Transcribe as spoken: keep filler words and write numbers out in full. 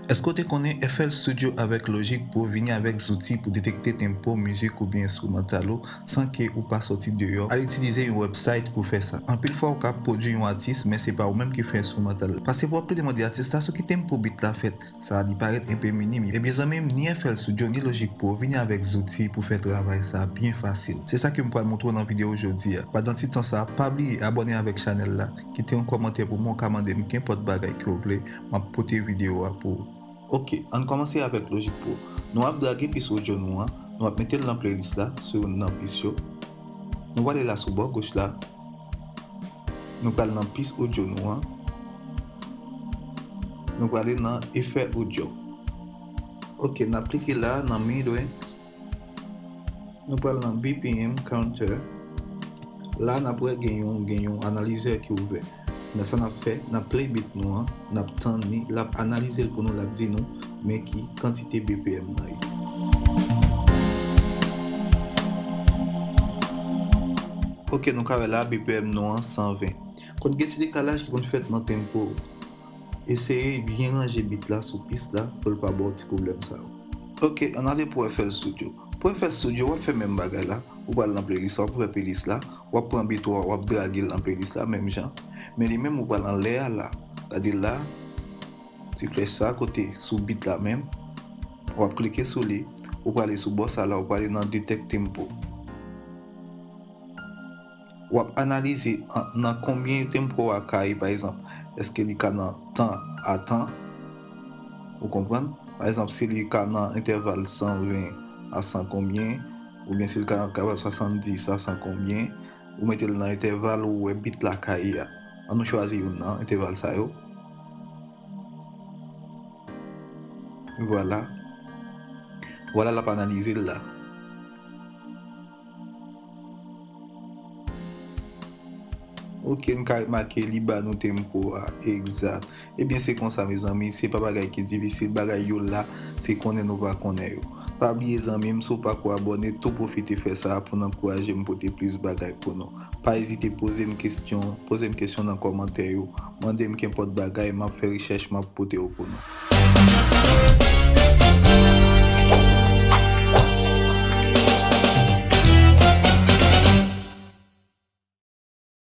Èske w te konnen F L Studio avèk Logic Pro vini avèk zouti pou detekte tempo mizik oubyen enstrimantal ou san ke ou pa sòti deyò al itilize yon website pou fè sa? Anpil fwa ou ka pwodui yon atis, men se pa ou menm ki fè enstrimantal la. Pase pou w ap plede mande atis la sou ki tempo beat la fèt. Sa li parèt enpe minim. Ebyen zanmi m, ni F L Studio ni Logic Pro vini avèk zouti pou fè travay sa byen fasil. Se sa ke m pral montre w nan videyo jodi a. Padan ti tan sa, pa bliye abòne avèk chanèl la, kite yon kòmantè pou mwen, ou ka mande m kenpòt bagay ke w vle, m ap pote videyo a pou ou. Ok, ann kòmanse avèk Logic Pro. Nou ap drage pis audio nou an, nou ap mete l nan playlist la, sou youn nan pis yo. Nou prale la sou bò goch la. Nou pral nan pis audio nou an. Nou prale nan efè audio. Ok, n ap klike la nan midrange. Nou pral nan B P M counter. La n ap wè gen yon, gen yon analizè ki ouvè. Nan sa n ap fè, n ap play beat nou an, n ap tann li, l ap analize l pou nou, l ap di nou men ki kantite B P M nan ye. Ok, nou ka wè la B P M nou an san ven. Konn gen ti dekalaj ki konn fèt nan tempo. Eseye byen ranje beat la sou pis la pou l pa ba w ti pwoblèm sa yo. Ok, ann ale pou F L Studio. Pou F L Studio, w ap fè menm bagay la. Ou pral nan playlist la, w ap ouvè playlist la, w ap pran beat ou a, w ap drage l nan playlist la, menm jan. Men li menm, ou pral anlè a la. Gade la, ti flèch sa kote sou beat la menm. W ap klike sou li, ou prale sou bò sa la, ou prale nan detect tempo. W ap analize an, nan konbyen tempo a ka ye, pa egzanp, èske li ka nan tan a tan? Ou konprann? Pa egzanp, si li ka nan entèval san ven a san konbyen, oubyen si li ka nan entèval swasanndis a san konbyen, ou mete l nan entèval ou wè beat la ka ye a. Ann nou chwazi youn nan entèval sa yo. Vwala. Vwala, l ap analize l la. Ok, n ka remake li ba nou tempo a egzat. Ebyen, se konsa, mezanmi, se pa bagay ki difisil, bagay yo la, se konnen nou pa konnen yo. Pa bliye, zanmi m, si w pa ko abòne, tou pwofite fè sa pou n ankouraje m pote plis bagay pou nou. Pa ezite poze m kesyon, poze m kesyon nan kòmantè yo, mande m kenpòt bagay, m ap fè rechèch, m ap pote yo pou nou.